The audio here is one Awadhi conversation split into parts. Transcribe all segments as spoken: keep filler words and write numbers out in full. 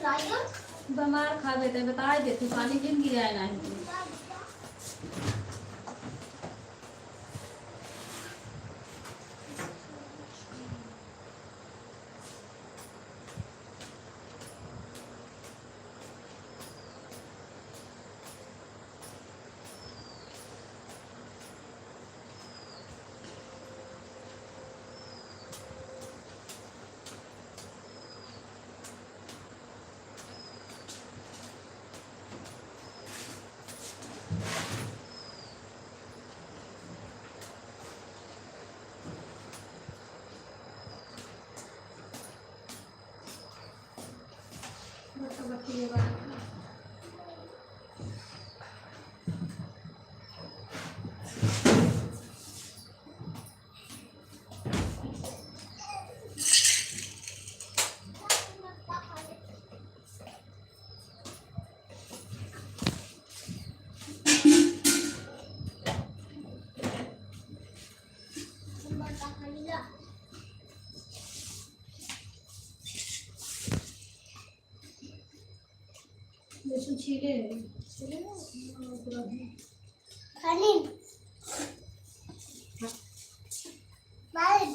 बमार खा बेटे, बताए देती, पानी जिन गिराए नाही। लहसुन छीले, छीले ना, पूरा। खाली। पानी।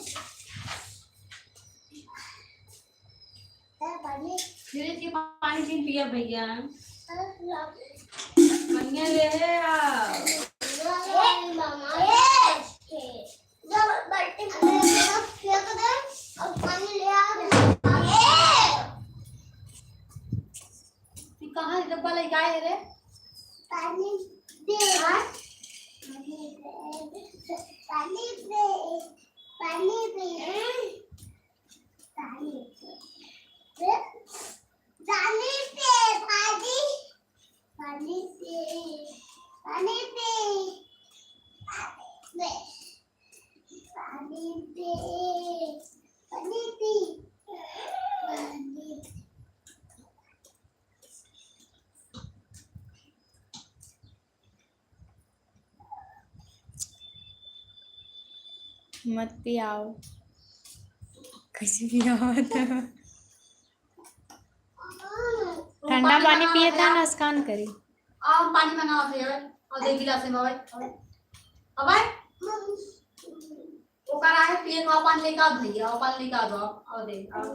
ए, पानी। फ्रिज के पानी जिन पिया भैया। बढ़िया ले है आ। ए, मामा, ए, जो बाल्टी में फेंक दे और पानी ले आ। ए! तू कहाँ से डब्बा लेके आए रे? पानी दे। हाँ? पानी दे, पानी दे, पानी दे, पानी दे, पानी दे, पानी, पानी दे, पानी दे, पानी दे। पानी पी, पानी पी, पानी पी। मत पियाओ, कैसे पियाओ तो? ठंडा पानी पिए था, नुकसान करी। आओ, पानी मंगाओ फिर, और दे गिलास में, भाई। अब भाई, ओकर आहे पिए के, अपन लेके आओ भैया, अपन लेके आओ, आओ दे, आओ।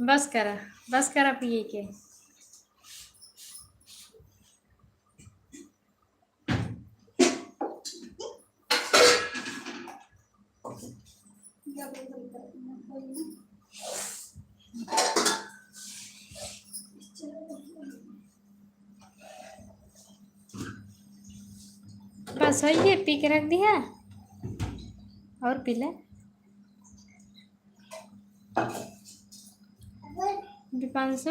बस करा, बस करा पिए के। बस होइए, पी के रख दिया और पी ले। दीपांशु,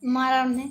मारा उन्हें।